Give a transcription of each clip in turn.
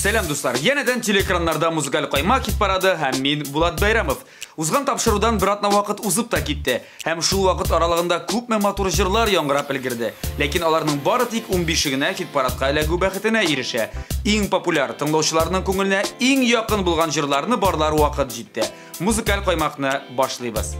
Сәлам, дуслар! Янәдән телеэкраннарда музыкаль каймак хит-парады һәм мин Булат Бәйрәмов. Узган тапшырудан бер атна вакыт узып та китте. Һәм шул вакыт аралыгында күпме матур җырлар яңгырап өлгерде. Ләкин аларның бары тик 15-е генә хит-парадка эләгү бәхетенә ирешә. Иң популяр, тыңлаучыларның күңеленә иң якын булган җырларны барлар вакыт җитте. Музыкаль каймакны башлыйбыз.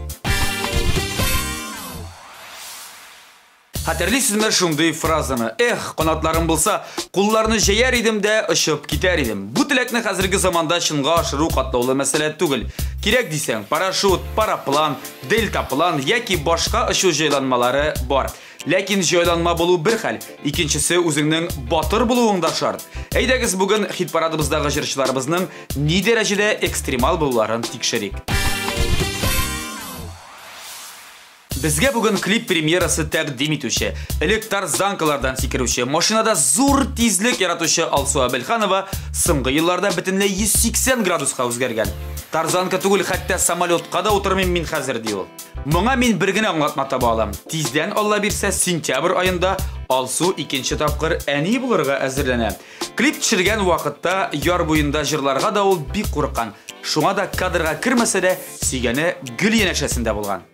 Хәтерлисезме шундый фразаны? Эх, канатларым булса, кулларны җәяр идем дә очып китәр идем. Бу теләкне хәзерге заманда чынга ашыру катлаулы мәсьәлә түгел. Кирәк дисәң, парашют, параплан, дельтаплан яки башка очу җайланмалары бар. Ләкин җайланма булу бер хәл, икенчесе үзеңнең батыр булуың да шарт. Әйдәгез бүген хит-парадыбыздагы җырчыларыбызның ни дәрәҗәдә экстремал булуларын тикшерик. Безгә бүген клип премьерасы тәкъдим итүче, элек тарзанкалардан сикерүче, машинада зур тизлек яратучы Алсу Әбелханова соңгы елларда бөтенләй 180 градуска үзгәргән. Тарзанка түгел, хәтта самолетка да утырмыйм мин хәзер, ди ул. Моңа мин бер генә аңлатма таба алам. Тиздән, Алла бирсә, сентябрь аенда Алсу икенче тапкыр әни булырга әзерләнә. Клип төшергән вакытта яр буенда җырларга да ул бик курыккан. Шуңа да кадрга кермәсә дә, сөйгәне гел янәшәсендә булган.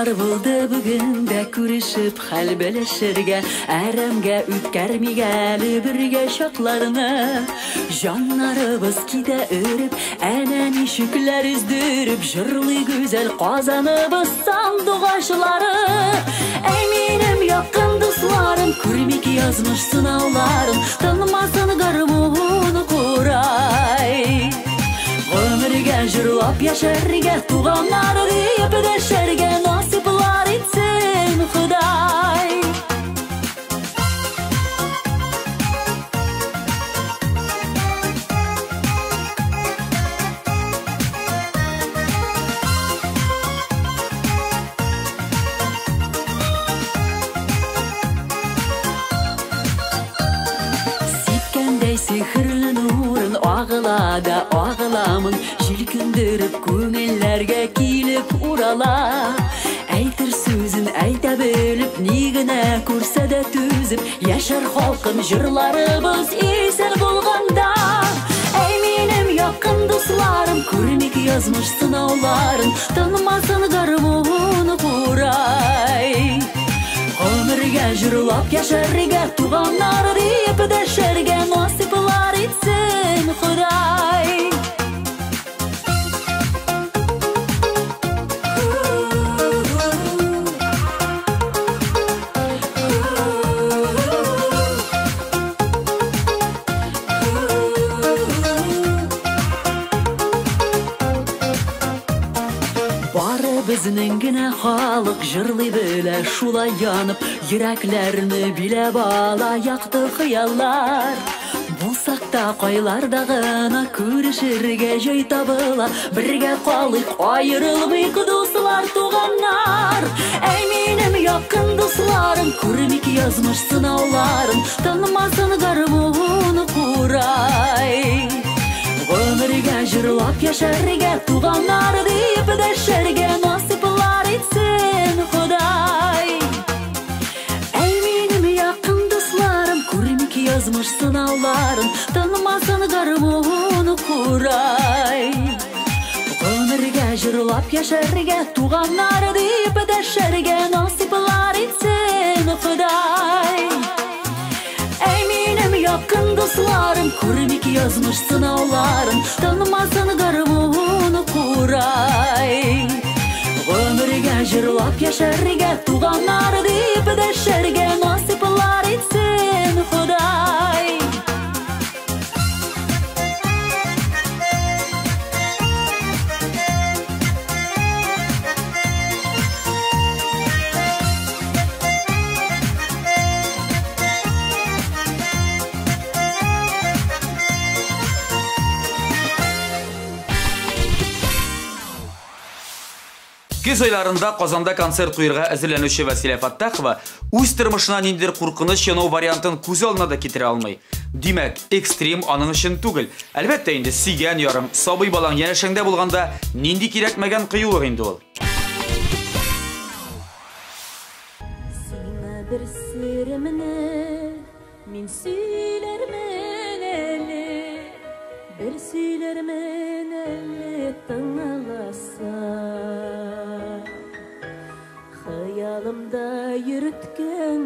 Булды бүген дә күрешеп хәл белешергә, әрәмгә үткәрмик әле бергә чакларны. Җаннарыбыз китә өреп, әнә ничекләр өздереп, җырлый гүзәл Казаныбыз сандугачлары. Әй минем якын дусларым, күрмик язмыш сынауларын, тынмасын гармун курай. Гомергә җырлап яшәргә, туганнар диеп дәшәргә насыйплар итсен Ходай. Сипкәндәй сихерле нурын агыла да агыламын, җилкендереп күңелләргә килеп урала. Әйтер сүзен әйтә белеп, ни генә күрсә дә түзеп, яшәр халкым җырларыбыз исән булганда. Әй минем якын дусларым, күрмик язмыш сынауларын, тынмасын гармун курай. Гомергә җырлап яшәргә, туганнар диеп дәшәргә насыйплар итсен Ходай. Безнең генә халык җырлый белә шулай янып, йөрәкләрне биләп ала якты хыяллар. Булсак та кайларда гына күрешергә җай табыла, бергә калыйк, аерылмыйк, дуслар, туганнар. Әй минем якын дусларым, күрмик язмыш сынауларын, тынмасын гармун курай. Гомергә җырлап яшәргә, туганнар диеп дәшәргә насыйплар итсен Ходай. Әй минем якын дусларым, күрмик язмыш сынауларын, тынмасын гармун курай. Гомергә җырлап яшәргә, туганнар диеп дәшәргә насыйплар итсен Ходай. Әй минем якын дусларым, күрмик язмыш сынауларын, тынмасын гармун курай. Гомергә җырлап яшәргә, туганнар диеп дәшәргә насыйплар итсен Ходай. Көз айларында Казанда концерт куярга әзерләнүче Вәсилә Фаттахова үз тормышына ниндидер куркыныч янау вариантын күз алдына да китерә алмый. Димәк, экстрим аның өчен түгел. Әлбәттә инде, сөйгән ярың, сабый балаң янәшәңдә булганда нинди кирәкмәгән кыюлык инде ул. Сиңа бер серемне мин сөйләрмен әле, бер сөйләрмен әле тыңласа. Хыялымда йөрткән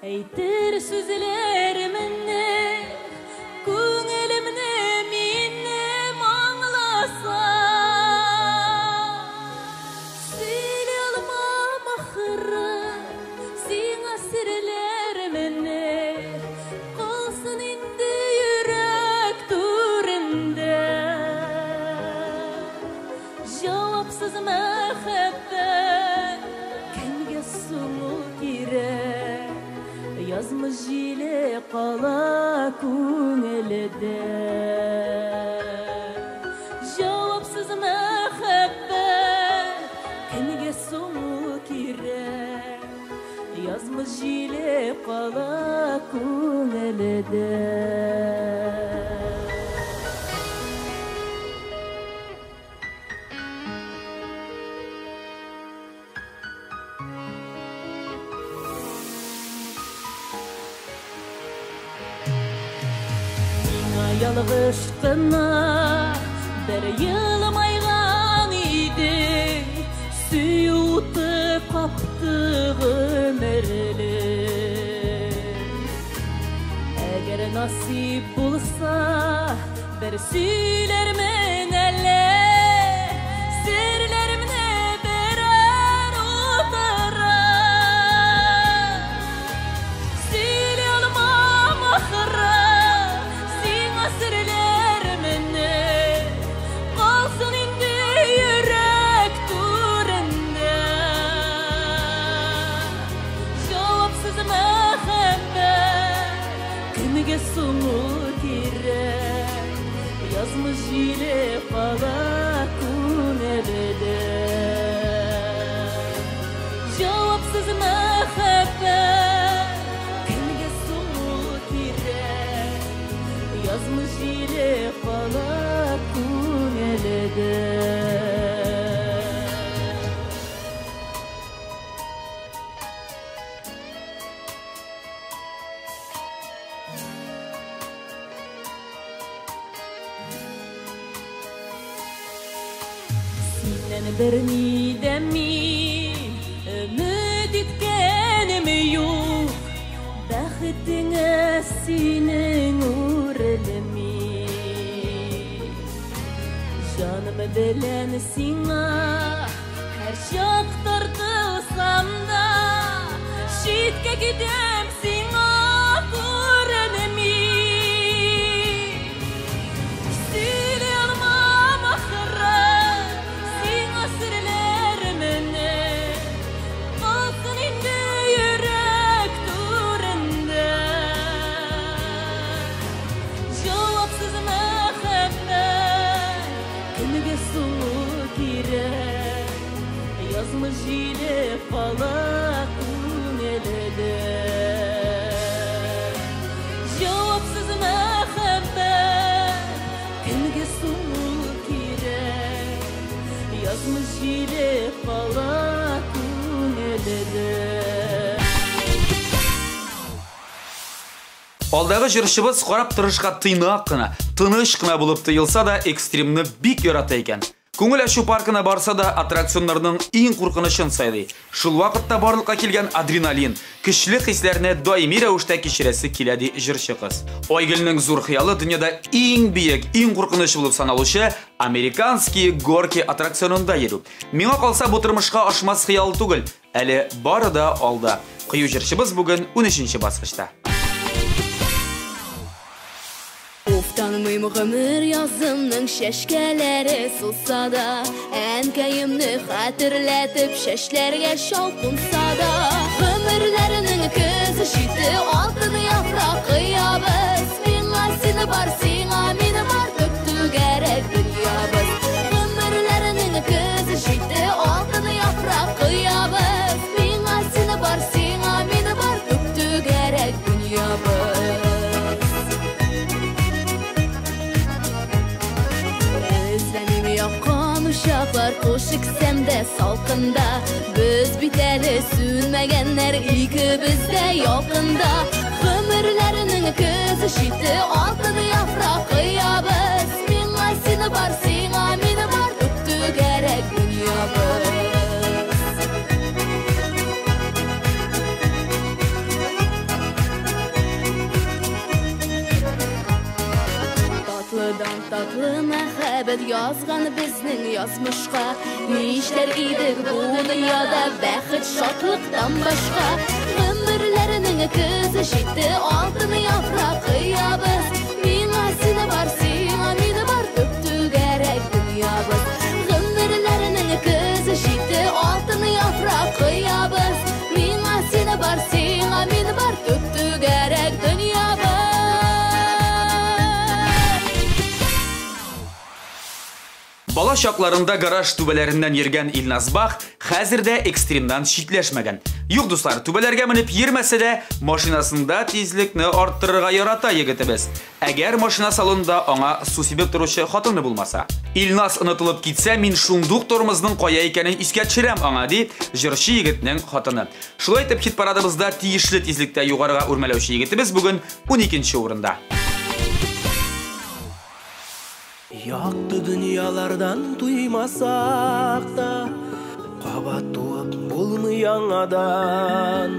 әйтер сүзләремне, күңелемне минем аңласа. Сөйли алмам ахыры сиңа серләремне, калсын инде йөрәк түрендә. Җавапсыз мәхәббәт кемгә соң ул кирәк? Язмыш җиле кала күңелдә. Җавапсыз мәхәббәт кемгә соң ул кирәк? Язмыш җиле кала күңелдә. Миңа ялгыш кына бер елмайган идең, сөю уты капты гомерле. Әгәр насыйп булса, бер сөйләрмен әле, серләремне берәр утыра. Сөйли алмам ахыры сиңа серләремне, калсын инде йөрәк түрендә. Җавапсыз мәхәббәт кемгә соң ул кирәк? Язмыш җиле кала күңелдә. Җавапсыз мәхәббәт кемгә соң ул кирәк? Язмыш җиле кала күңелдә. Синнән берни дә мин өмет иткәнем юк, бәхетеңә синең үрелми. Җаным белән сиңа һәрчак тартылсам да, читкә китәм сиңа күренми. Сөйли алмам ахыры сиңа серләремне, калсын инде йөрәк түрендә. Җавапсыз мәхәббәт кемгә соң ул кирәк? Язмыш җиле кала күңелдә. Җавапсыз мәхәббәт кемгә соң ул кирәк? Язмыш җиле кала күңелдә. Алдагы җырчыбыз карап торышка тыйнак кына, тыныч кына булып тоелса да, экстримны бик ярата икән. Күңел ачу паркына барса да, аттракционнарның иң куркынычын сайлый. Шул вакытта барлыкка килгән адреналин, көчле хисләрне даими рәвештә кичерәсе килә, ди җырчы кыз. Айгөлнең зур хыялы дөньяда иң биек, иң куркыныч булып саналучы Американские горки аттракционында йөрү. Миңа калса, бу тормышка ашмас хыял түгел, әле бары да алда. Кыю җырчыбыз бүген 13 баскычта. Уфтанмыйм гомер язымның чәчкәләре сулса да, әнкәемне хәтерләтеп чәчләргә шалкынса да. Гомерләренең көзе җитте, алтын яфрак кыябыз. Миңа син бар, сиңа мин бар, түп-түгәрәк дөньябыз. Гомерләренең көзе җитте, алтын яфрак чаклар куш иксәм дә салкында. Без бит әле сүнмәгәннәр, икебез дә ялкында. Гомерләрнең көзе җитте, алтын яфрак коябыз. Миңа син бар, сиңа мин бар, түп-түгәрәк дөньябыз. Татлыдан татлы мәхәббәт язган безнең язмышка. Нишләр идек бу дөньяда бәхет, шатлыктан башка. Гомерләрнең көзе җитте, алтын яфрак коябыз. Миңа син бар, сиңа мин бар, түп-түгәрәк дөньябыз. Гомерләрнең көзе җитте, алтын яфрак коябыз. Миңа син бар, сиңа мин бар, түп-түгәрәк дөньябыз. Бала чакларында гараж түбәләреннән йөргән Илназ Бах хәзер дә экстримнан читләшмәгән. Юк, дуслар, түбәләргә менеп йөрмәсә дә, машинасында тизлекне арттырырга ярата егетебез. Әгәр машина салонында аңа су сибеп торучы хатыны булмаса. Илназ онытылып китсә, мин шундук тормозның кая икәнен искә төшерәм аңа, ди җырчы егетнең хатыны. Шулай итеп, хит-парадыбызда тиешле тизлектә югарыга үрмәләүче егетебез бүген 12 урында. Якты дөньялардан туймасак та, кабат туып булмый яңадан.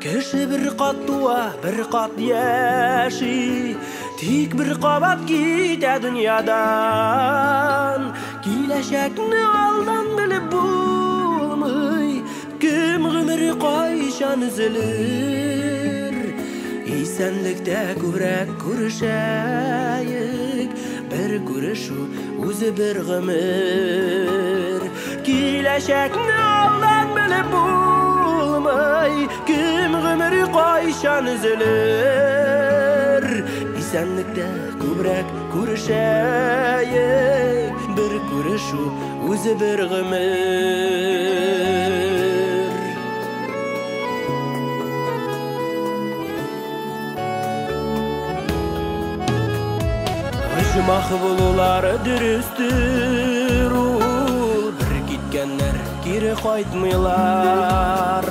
Кеше бер кат туа, бер кат яши, тик бер кабат китә дөньядан. Киләчәкне алдан белеп булмый, кем гомере кайчан өзелер. Исәнлектә күбрәк күрешәек, бер күрешү үзе бер гомер. Киләчәкне алдан белеп булмый, кем гомере кайчан өзелер. Исәнлектә күбрәк күрешәек, бер күрешү үзе бер гомер. Оҗмах булулары дөрестер ул, бер киткәннәр кире кайтмыйлар.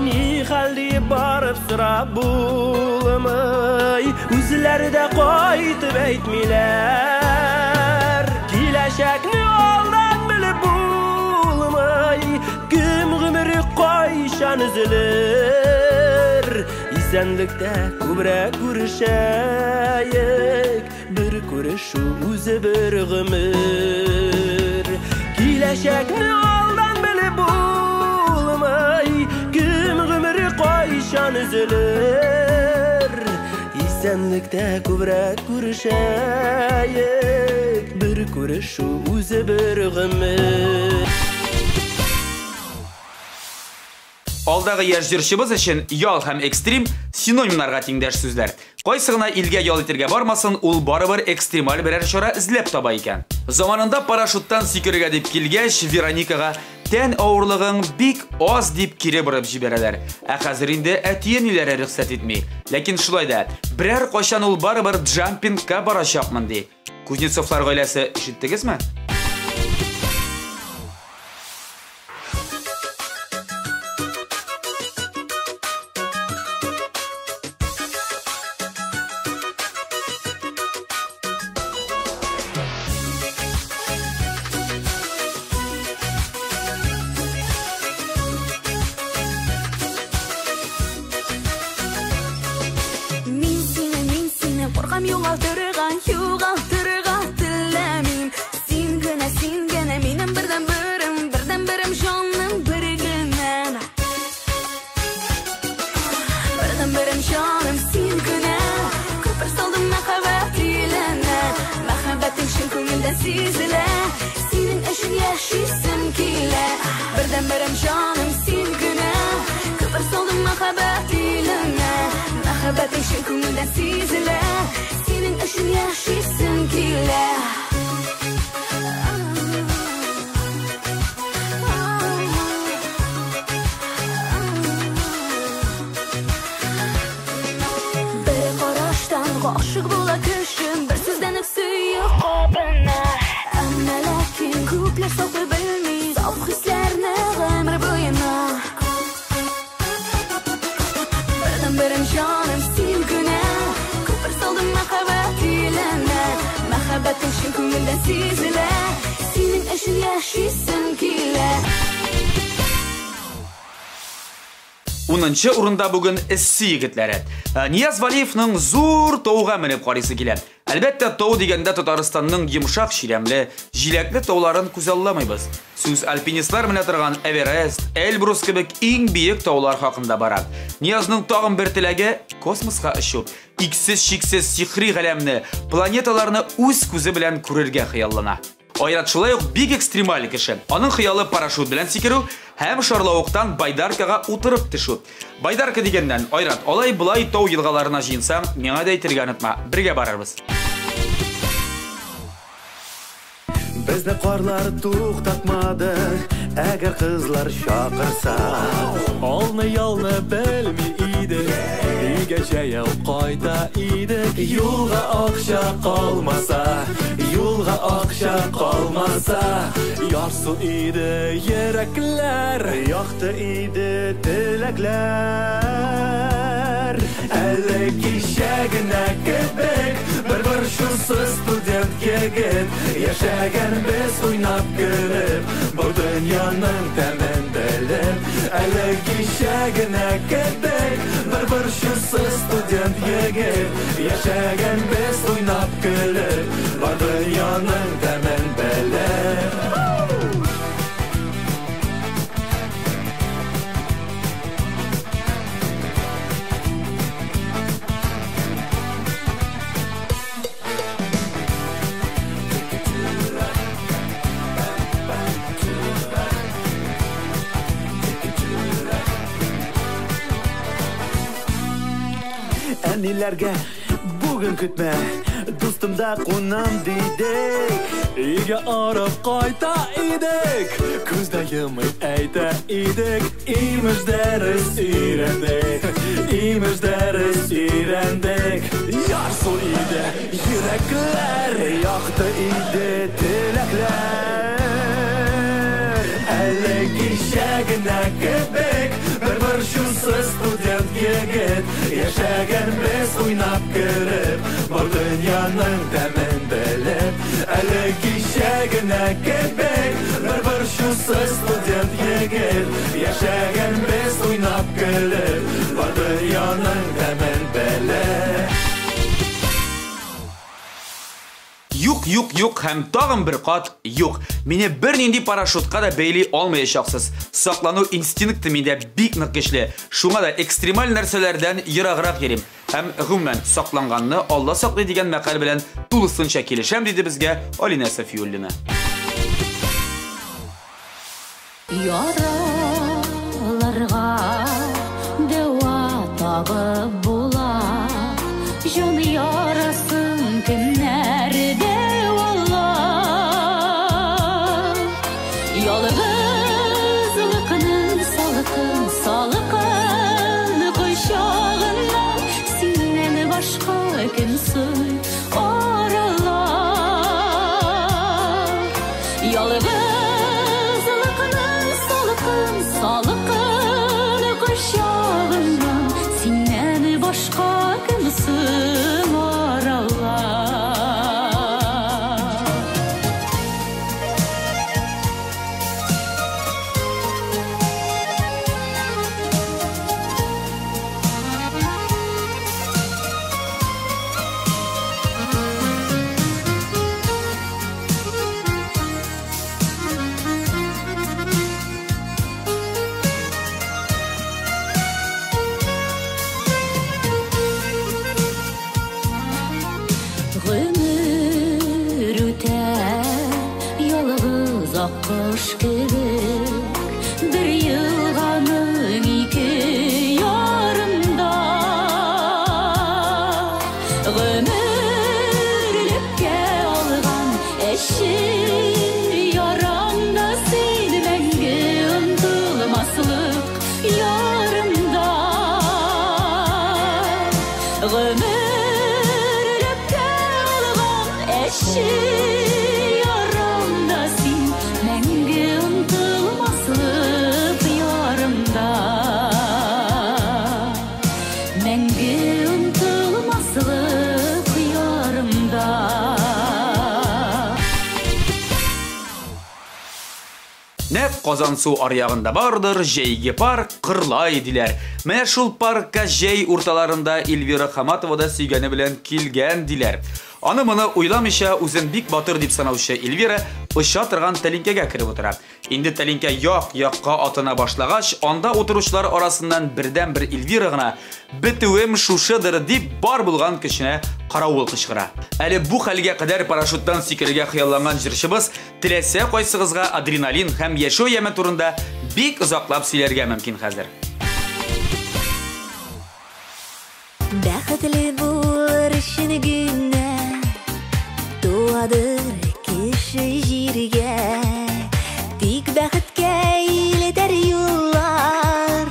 Ни хәл дип барып сорап булмый, үзләре дә кайтып әйтмиләр. Киләчәкне алдан белеп булмый, кем гомере кайчан өзелер. Исәнлектә күбрәк күрешәек, бер күрешү үзе бер гомер. Киләчәкне алдан белеп булмый, кем гомере кайчан өзелер. Исәнлектә күбрәк күрешәек, бер күрешү үзе бер гомер. Алдагы яшь җырчыбыз өчен ял һәм экстрим синонимнарга тиңдәш сүзләр. Кайсы гына илгә ял итәргә бармасын, ул барыбер экстремаль берәр чара эзләп таба икән. Заманында парашюттан сикерергә дип килгәч, Вероникага тән авырлыгың бик аз дип кире борып җибәрәләр. Ә хәзер инде әти-әниләре рөхсәт итми. Ләкин шулай да, берәр кайчан ул барыбер джампингка барачакмын ди. Кузнецовлар гаиләсе, ишеттегезме? Югалтырга теләмим. Син генә, син генә минем бердән-берем, бердән-берем җаным бер генә. Бердән-берем җаным син генә. Күпер салдым мәхәббәт иленә. Мәхәббәтең чын күңелдән сизелә. Синең өчен яшисем килә. Бердән-берем җаным син генә. Күпер салдым мәхәббәт иленә. Мәхәббәтең чын күңелдән сизелә. Синең өчен яшисем килә. Бер караштан гашык була кеше, бер сүздән үк сөю кабына. Әмма ләкин күп сизелә, синең өчен яшисем килә. 10нчы урында бүген эссе егетләре. Нияз Валиевның зур тауга менеп карыйсы килә. Әлбәттә, тау дигәндә Татарстанның йомшак чирәмле, җиләкле тауларын күзалламыйбыз. Сүз альпинистлар менә торган Эверест, Эльбрус кебек иң биек таулар хакында бара. Ниязның тагын бер теләге космоска очу. Иксез-чиксез сихри галәмне, планеталарны үз күзе белән күрергә хыяллана. Айрат шулай ук бик экстремаль кеше. Аның хыялы парашют белән сикерү һәм шарлавыктан байдаркага утырып төшү. Байдарка дигәннән, Айрат, алай болай тау елгаларына җыенсаң, миңа да әйтергә онытма. Бергә барырбыз. Безне карлар туктатмады, әгәр кызлар чакырса. Алны-ялны белми идек, өйгә җәяү кайта идек. Юлга акча калмаса, юлга акча калмаса, ярсу иде йөрәкләр, якты иде теләкләр. Әле кичә генә кебек, бер борчусыз студент егет, яшәгән без уйнап көлеп, бу дөньяның тәмен белеп. Әле кичә генә кебек, бер борчусыз студент егет, яшәгән без уйнап көлеп, бу дөньяның тәмен белеп. Әниләргә бүген көтмә, дустымда кунам дидек. Өйгә арып кайта идек, күз дә йомый әйтә идек. Имеш дәрес өйрәндек, имеш дәрес өйрәндек. Ярсу иде йөрәкләр, якты иде теләкләр. Әле кичә генә кебек, бер борчусыз студент егет, яшәгән без уйнап көлеп, бу дөньяның тәмен белеп. Әле кичә генә кебек, бер борчусыз студент егет, яшәгән без уйнап көлеп, бу дөньяның тәмен белеп. Юк, юк, юк һәм тагын бер кат юк. Мине бернинди парашютка да бәйли алмаячаксыз. Саклану инстинкты миндә бик нык көчле. Шуңа да экстремаль нәрсәләрдән ераграк йөрим. Һәм гомумән сакланганны Алла саклый дигән мәкаль белән тулысынча килешәм, диде безгә Алинә Сафиуллина. Яраларга дәва табып була, җан ярасын кемнәр дәвалар? Ялгызлыкның салкын, салкын кочагыннан синнән башка кем соң аралар? Ялгызлыкның салкын, салкын кочагыннан синнән башка кем соң аралар? Гомер үтә ялгыз аккош кебек, бер елганың ике ярында. Гомерлеккә алган әче ярамда син мәңге онытылмаслык ярымда. Гомерлеккә алган әче ярамда син мәңге онытылмаслык ярымда. Мәңге онытылмаслык ярымда. Нәкъ Казансу аръягында бардыр җәйге парк Кырлай диләр. Менә шул паркка җәй урталарында Эльвира Хаматова да сөйгәне белән килгән диләр. Аны моны уйламыйча үзен бик батыр дип санаучы Эльвира оча торган тәлинкәгә кереп утыра. Инде тәлинкә як-якка атына башлагач, анда утыручылар арасыннан бердән-бер Эльвира гына «Бетүем шушыдыр» дип бар булган көченә каравыл кычкыра. Әле бу хәлгә кадәр парашюттан сикерергә хыялланган җырчыбыз теләсә кайсыгызга адреналин һәм яшәү яме турында бик озаклап сөйләргә мөмкин хәзер. Бәхетле булыр өчен генә туадыр кеше җиргә. Тик бәхеткә илтәр юллар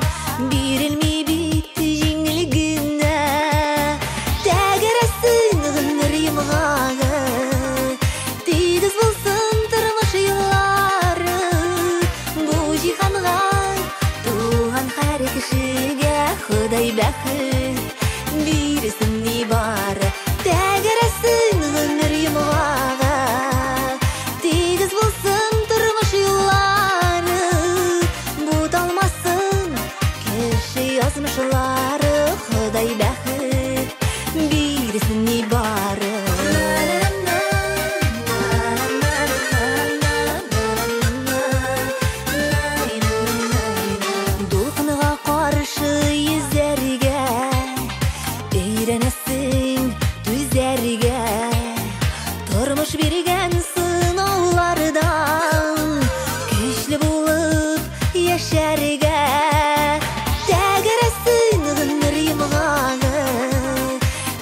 бирелми бит җиңел генә. Тәгәрәсен гомер йомгагы, тигез булсын тормыш юллары. Бу җиһанга туган һәр кешегә Ходай бәхет бирсен нибары. Тәгәрәсен гомер йомгагы, тигез булсын тормыш юллары. Буталмасын кеше язмышлары, Ходай бәхет бирсен нибары. Дулкынга каршы йөзәргә өйрәнәсең түзәргә. Тормыш биргән сынаулардан көчле булып яшәргә. Тәгәрәсен гомер йомгагы,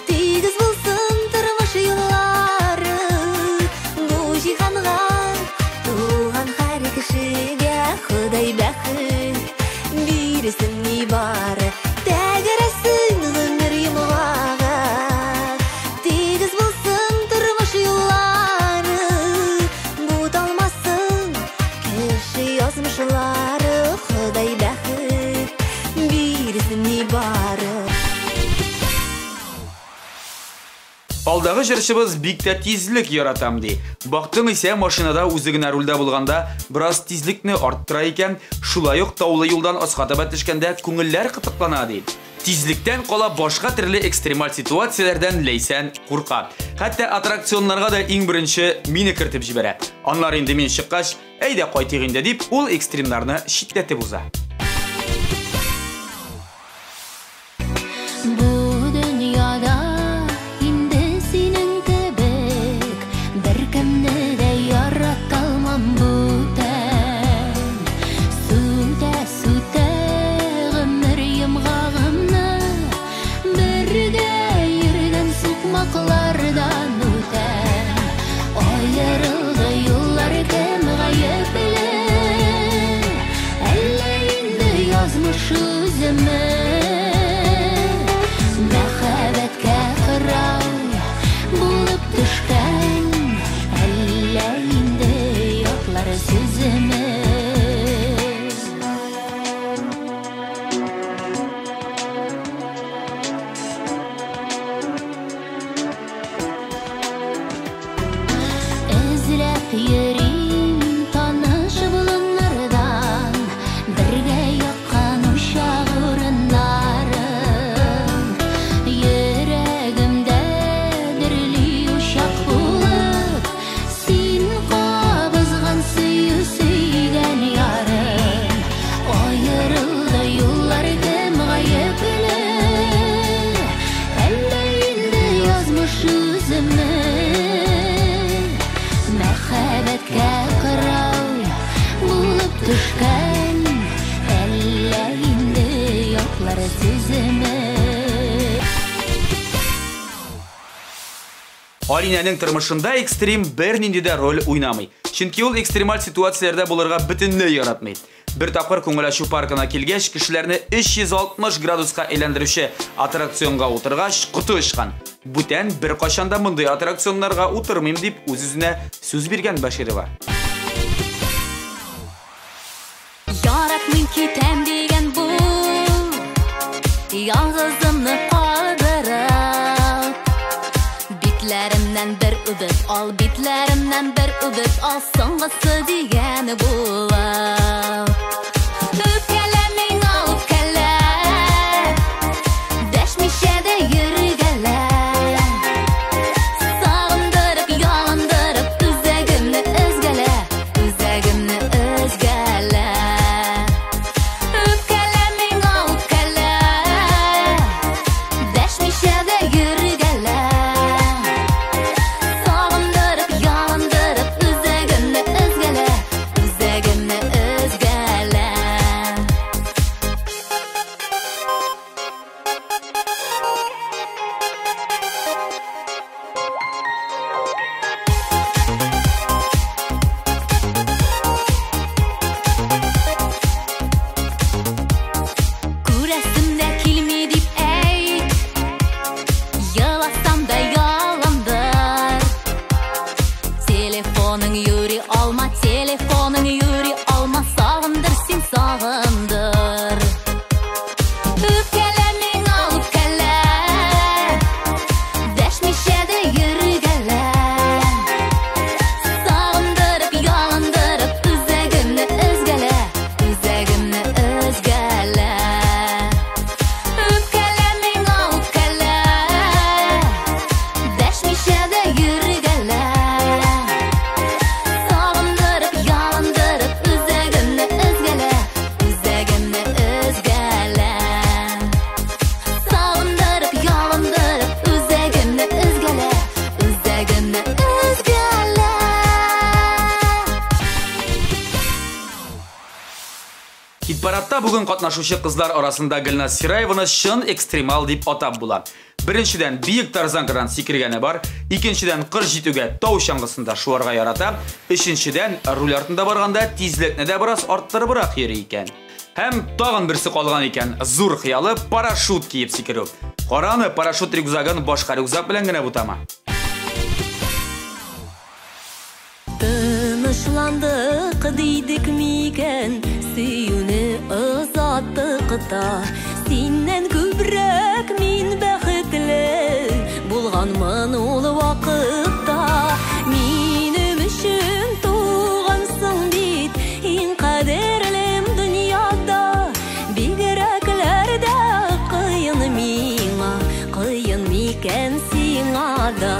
тигез булсын тормыш юллары. Бу җиһанга туган һәр кешегә Ходай бәхет бирсен нибары. Тәгәрәсен гомер йомгагы, тигез булсын тормыш юллары. Буталмасын кеше язмышлары, Ходай бәхет бирсен нибары. Алдагы җырчыбыз бик тә тизлек яратам ди. Бактың исә машинада үзе генә рульдә булганда бераз тизлекне арттыра икән, шулай ук таулы юлдан аска таба төшкәндә күңелләр кытыклана ди. Тизлектән кала башка төрле экстремаль ситуацияләрдән Ләйсән курка. Хәтта аттракционнарга да иң беренче мине кертеп җибәрә. Аннары инде мин чыккач, әйдә кайтыйк инде дип, ул экстремнарны читләтеп уза. Бу дөньяда инде синең кебек беркемне дә ярата алмам бүтән. Сүтә-сүтә гомер йомгагымны бергә йөргән сукмаклардан үтәм. Аерылды юллар, кем гаепле? Әллә инде язмыш үземе? Мәхәббәткә кырау булып төшкән, әллә инде ятлар сүземе? Эзләп йөрим таныш болыннардан бергә яккан учак урыннарын. Йөрәгемдә дөрли учак булып син кабызган сөю сөйгән ярым. Аерылды юллар, кем гаепле? Әллә инде язмыш үземе? Мәхәббәткә кырау булып төшкән, әллә инде ятлар сүземе? Алинәнең тормышында экстрим бернинди дә роль уйнамый. Чөнки ул экстремаль ситуацияләрдә булырга бөтенләй яратмый. Бер тапкыр күңел ачу паркына килгәч, кешеләрне 360 градуска әйләндерүче аттракционга утыргач, коты очкан. Бүтән беркайчан да мондый аттракционнарга утырмыйм дип үз-үзенә сүз биргән Баширова. Яратмыйм китәм дигән бу, ялгызымны калдырып, битләремнән бер үбеп үбеп ал, битләремнән бер үбеп ал, соңгысы дигән була. Үпкәлә миңа, үпкәлә, дәшмичә дә йөргәлә. Сагындырып, ялындырып, үзәгемне өзгәлә, үзәгемне өзгәлә. Үпкәлә миңа, үпкәлә, дәшмичә дә йөргәлә. Сагындырып, ялындырып, үзәгемне өзгәлә, үзәгемне өзгәлә. Күрәсем дә килми дип әйт, еласам да яландыр. Телефоның юри алма, телефоның юри алма, сагындыр син, сагындыр. Үпкәлә миңа, үпкәлә, дәшмичә дә йөргәлә. Сагындырып, ялындырып, үзәгемне өзгәлә, үзәгемне өзгәлә. Үпкәлә миңа, үпкәлә, дәшмичә дә йөргәлә. Сагындырып, ялындырып, үзәгемне өзгәлә, үзәгемне өзгәлә. Сагындырып, ялындырып, үзәгемне өзгәлә, үзәгемне өзгәлә. Хит-парадта бүген катнашучы кызлар арасында Гөлназ Сираеваны чын экстремал дип атап була. Беренчедән, биек тарзанкадан сикергәне бар, икенчедән, кыр җитүгә тау чаңгысында шуарга ярата, өченчедән, руль артында барганда тизлекне дә бераз арттырыбрак йөри икән. Һәм тагын берсе калган икән, зур хыялы парашют киеп сикерү. Кара аны, парашют рюкзагын башка рюкзак белән генә бутама. Тынычландык дидек микән, сөюне озаттык та. Синнән күбрәк мин бәхетле булганмын ул вакытта. Минем өчен тугансың бит, иң кадерлем дөньяда. Бигрәкләр дә кыен миңа, кыен микән сиңа да.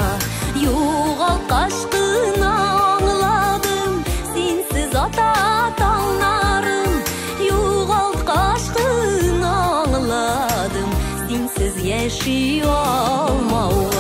Югалткач кына аңладым, синсез ата таңнарым. Югалткач кына аңладым, синсез яши алмавым.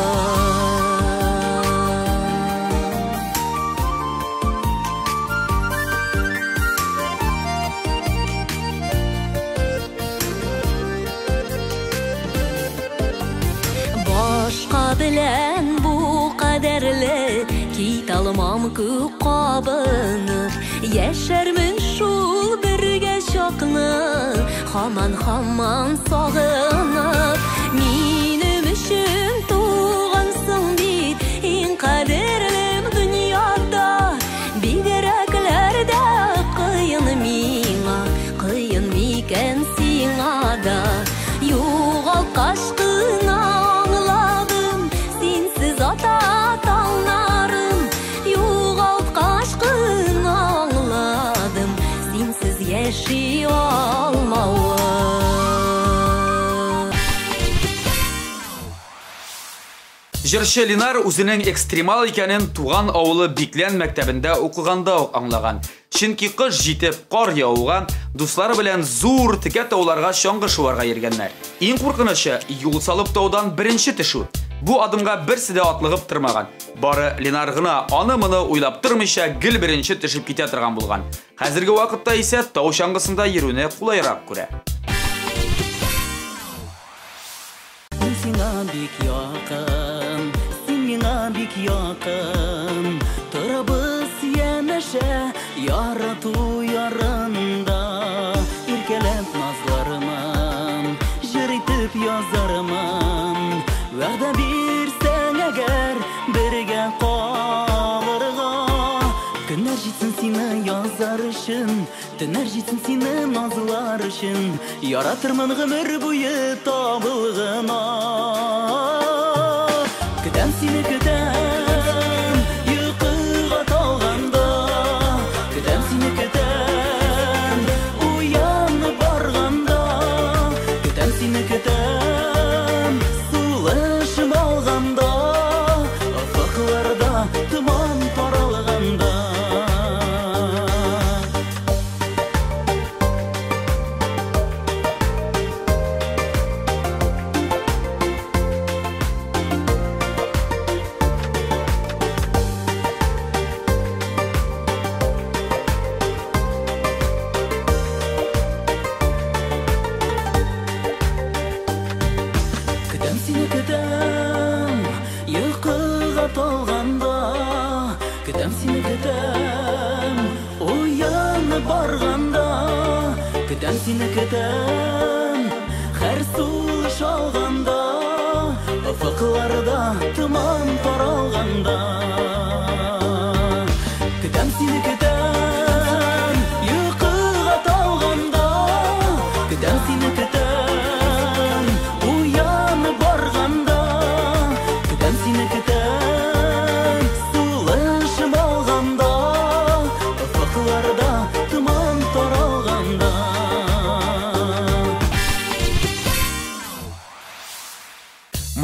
Башка белән бу кадәрле кит алмам күк кабынып. Яшәрмен шул бергә чакны, һаман-һаман сагынып. Минем өчен тугансың бит, иң кадерлем дөньяда. Бигрәкләр дә кыен миңа, кыен микән сиңа да. Югалткач кына аңладым, синсез ата таңнарым. Югалткач кына аңладым, синсез яши алмавым. Җырчы Ленар үзенең экстремал икәнен туган авылы Биклән мәктәбендә укыганда ук аңлаган. Чөнки кыш җитеп кар явуга, дуслары белән зур текә тауларга чаңгы шуарга йөргәннәр. Иң куркынычы юл салып таудан беренче төшү. Бу адымга берсе дә атлыгып тормаган. Бары Ленар гына аны-моны уйлап тормыйча гел беренче төшеп китә торган булган. Хәзерге вакытта исә тау чаңгысында йөрүне кулайрак күрә. Мин сиңа бик якын, син миңа бик якын. Торабыз янәшә, ярату ярында. Иркәләп назларымын, җыр итеп язармын. Вәгъдә бирсәң әгәр бергә калырга. Көннәр җитсен сине язар өчен, төннәр җитсен сине назлар өчен. Яратырмын гомер буе табылгына. Көтәм сине, көтәм, Көтәм сине, көтәм, уянып барганда. Көтәм сине, көтәм, һәр сулыш алганда. Офыкларда томан таралганда. Көтәм сине, көтәм, йокыга талганда. Көтәм сине, көтәм, уянып барганда. Көтәм сине, көтәм, сулышым алганда. Офыкларда томан таралганда.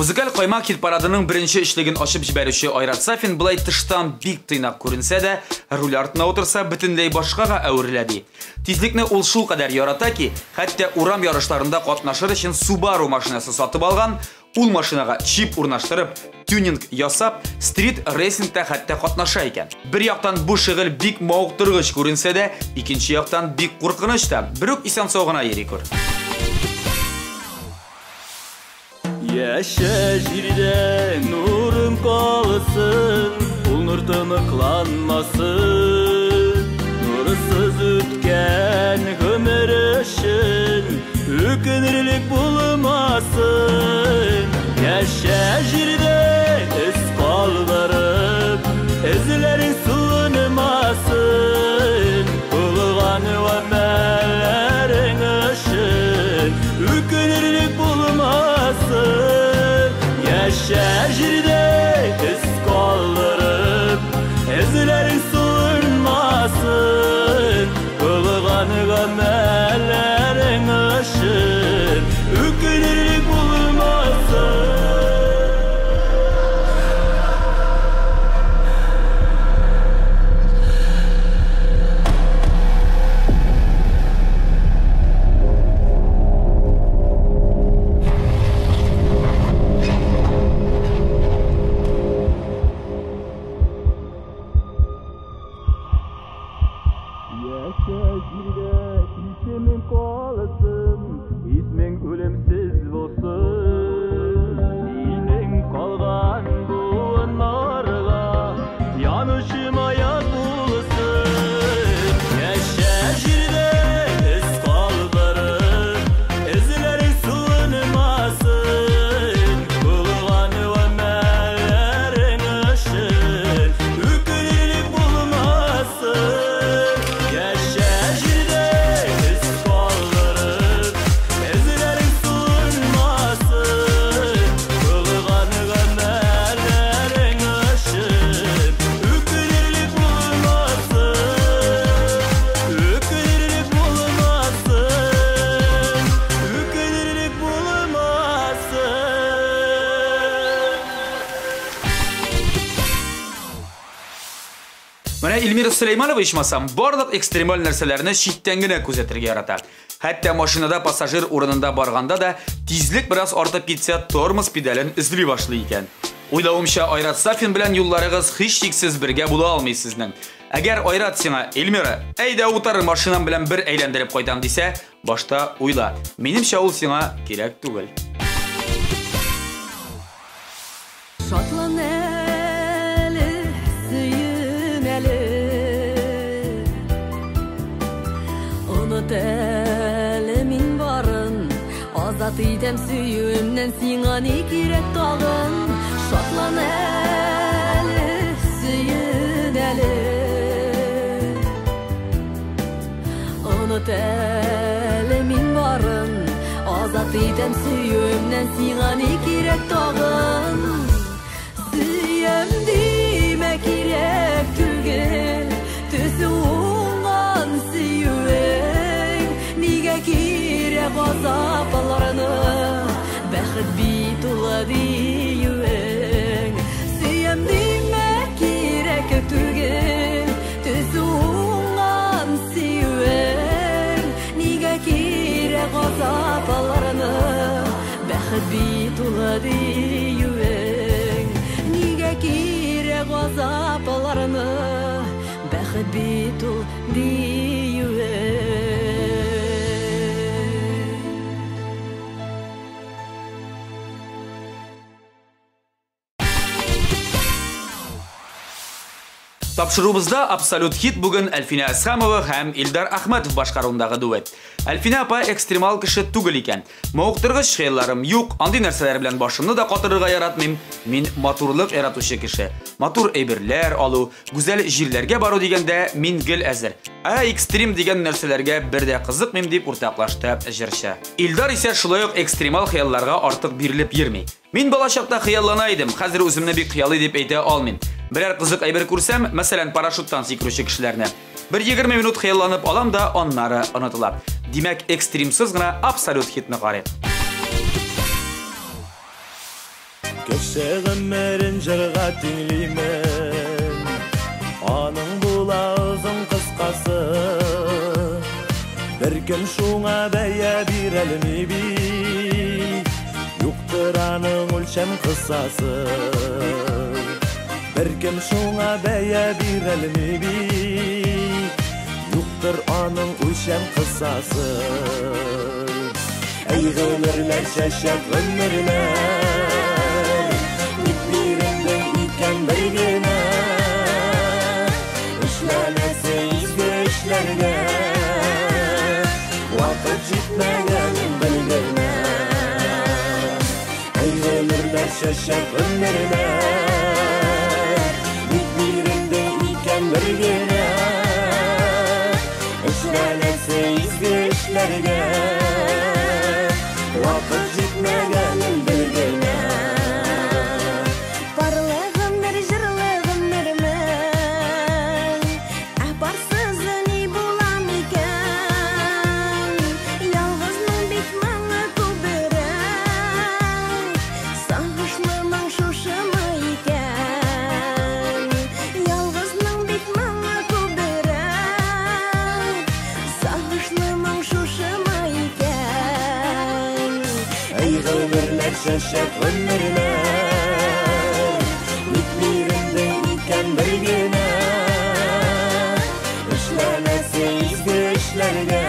Музыкаль каймак хит-парадының беренче өчлеген ачып җибәрүче Айрат Сафин былай тыштан бик тыйнак күренсә дә, руль артына утырса бөтенләй башкага әверелә ди. Тизлекне ул шулкадәр ярата ки, хәтта урам ярышларында катнашыр өчен Subaru машинасы сатып алган, ул машинага чип урнаштырып, тюнинг ясап, стрит рейсингта хәтта катнаша икән. Бер яктан бу шөгыль бик мавыктыргыч күренсә дә, икенче яктан бик куркыныч та. Берүк исән-сау гына йөри күр. Яшә җирдә нурың калсын, ул нур тыныкланмасын. Нурсыз үткән гомер өчен үкенерлек булмасын. Яшә җирдә эз калдырып, эзләрең суынмасын. Булган гамәлләрең өчен үкенерлек булмасын. Яшә җирдә эз калдырып, эзләрең суынмасын. Булган гамәлләрең өчен үкенерлек булмасын. Яшә җирдә исемең калсын, исмең үлемсез булсын. Синең калган буыннарга янучы маяк булсын. Яшә җирдә эз калдырып, эзләрең суынмасын. Булган гамәлләрең өчен үкенерлек булмасын. Яшә җирдә эз калдырып, эзләрең суынмасын. Булган гамәлләрең өчен үкенерлек булмасын. Үкенерлек булмасын. Үкенерлек булмасын. Менә Эльмира Сөләйманова ичмасам барлык экстремаль нәрсәләрне читтән генә күзәтергә ярата. Хәтта машинада пассажир урынында барганда да тизлек бераз артып китсә, тормоз педален эзли башлый икән. Уйлавымча, Айрат Сафин белән юлларыгыз һичшиксез бергә була алмый сезнең. Әгәр Айрат сиңа: "Эльмира, әйдә утыр, машинам белән бер әйләндереп кайтам" дисә, башта уйла. Минемчә, ул сиңа кирәк түгел. Шатлан әле, сөен әле, оныт әле мин барын, азат итәм сөюемнән, сиңа ни кирәк тагын? Шатлан әле, сөен әле, оныт әле мин барын, азат итәм сөюемнән, сиңа ни кирәк тагын? Сөям димә кирәк түгел, төсе уңган сөюең. Нигә кирәк газапларны, бәхет бит ул диюең. Сөям димә кирәк түгел, төсе уңган сөюең. Нигә кирәк газапларны, бәхет бит ул диюең. Нигә кирәк газапларны, бәхет бит ул диюең. Тапшыруыбызда абсолют хит бүген Әлфинә Әсхәмова һәм Илдар Әхмәтов башкаруындагы дуэт. Әлфинә апа экстремал кеше түгел икән. Мавыктыргыч хыялларым юк, андый нәрсәләр белән башымны да катырырга яратмыйм. Мин матурлык яратучы кеше. Матур әйберләр алу, гүзәл җирләргә бару дигәндә мин гел әзер. Ә экстрим дигән нәрсәләргә бер дә кызыкмыйм, дип уртаклашты җырчы. Илдар исә шулай ук экстремал хыялларга артык бирелеп йөрми. Мин балачакта хыяллана идем, хәзер үземне бик хыялый дип әйтә алмыйм. Берәр кызык әйбер күрсәм, мәсәлән, парашюттан сикерүче кешеләрне, бер 20 минут хыялланып алам да, аннары онытыла. Димәк, экстримсыз гына абсолют хитны карыйк. Кеше гомерен җырга тиңлимен, аның була озын кыскасы. Беркем шуңа бәя бирәлми бит, юктыр аның үлчәм кысасы. Беркем шуңа бәя бирәлми бит, юктыр аның үлчәм кысасы. Әй гомерләр, чәчәк гомерләр, ник бирелде икән бер генә? Эшләнәсе изге эшләргә вакыт җитмәгәнен бел генә. Әй гомерләр, чәчәк гомерләр, ник бирелде икән бер генә? Эшләнәсе изге эшләргә вакыт җитмәгәнен бел генә. Парлы гомер, җырлы гомермен, ә парсызы ни була микән? Ялгызның бит моңы күбрәк, сагышлы моң шушымы икән? Ялгызның бит моңы күбрәк, сагышлы моң шушымы икән? Әй гомерләр, чәчәк гомерләр, ник бирелде икән бер генә? Эшләнәсе изге эшләргә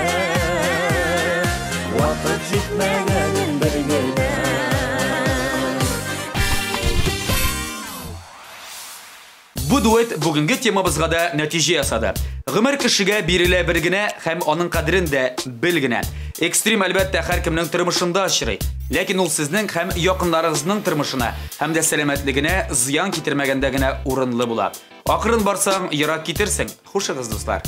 вакыт җитмәгәнен бел генә. Бу дуэт бүгенге темабызга да нәтиҗә ясады. Гомер кешегә бирелә бер генә һәм аның кадерен дә бел генә. Экстрим, әлбәттә, һәркемнең тормышында очрый. Ләкин ул сезнең һәм якыннарыгызның тормышына һәм дә сәламәтлегенә зыян китермәгәндә генә урынлы була. Акрын барсаң, ерак китерсең. Хушыгыз, дуслар.